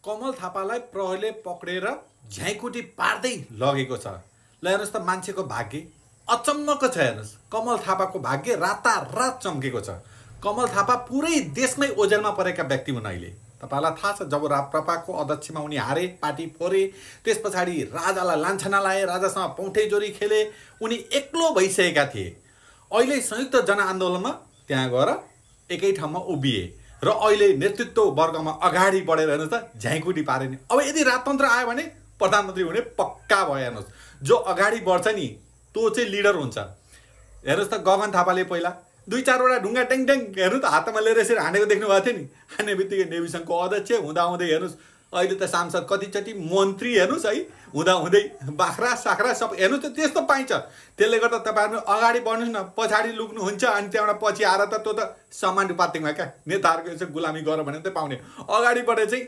कमल थापालाई प्रहरीले पक्रेर झ्याइकुटी पार्दै लगेको छ। ल हेर्नुहोस् त मान्छेको भाग्य अचम्मको छ। हेर्नुहोस् कमल थापाको भाग्य रातारात चम्केको छ। कमल थापा पुरै देशमै ओझेलमा परेका व्यक्ति हुन्। अहिले तपाईँलाई थाहा छ जब राप्रपाको अध्यक्षमा उनी हारे, पार्टी फोरे, त्यस पछाडि राजालाई लान्छना लाए, राजासँग पौठैजोरी खेले, उनी एक्लो भइसकेका थिए। अहिले संयुक्त जनआन्दोलनमा त्यहाँ गएर एकै ठाउँमा उभिए र अहिले नेतृत्व वर्गमा अगाडि बढेर हेर्नुहोस् त झ्याइकुटी पारे नि। अब यदि राजतन्त्र आयो भने प्रधानमन्त्री हुने पक्का भयो। हेर्नुहोस् जो अगाडि बढ्छ नि त्यो चाहिँ लिडर हुन्छ। हेर्नुहोस् त गगन थापाले पहिला 2-4 वटा ढुङ्गा टेङ टेङ हेर्नु त हातमा लिएर यसरी हानेको देख्नु भएको थियो नि। हाने बित्तिकै नेभी सङ्घको अध्यक्ष हुँदाहुँदै हेर्नुहोस् अहिले त सांसद कतिचोटि मन्त्री हेर्नुहोस् है, हुँदाहुँदै बाख्रा साख्रा सब हेर्नुहोस् त त्यस्तो पाइन्छ। त्यसले गर्दा तपाईँहरू अगाडि बढ्नुहोस् न, पछाडि लुक्नुहुन्छ अनि त्यहाँबाट पछि आएर त त्यो त सामान्य पार्टीमा क्या नेताहरूको यसो गुलामी गर भने त पाउने। अगाडि बढे चाहिँ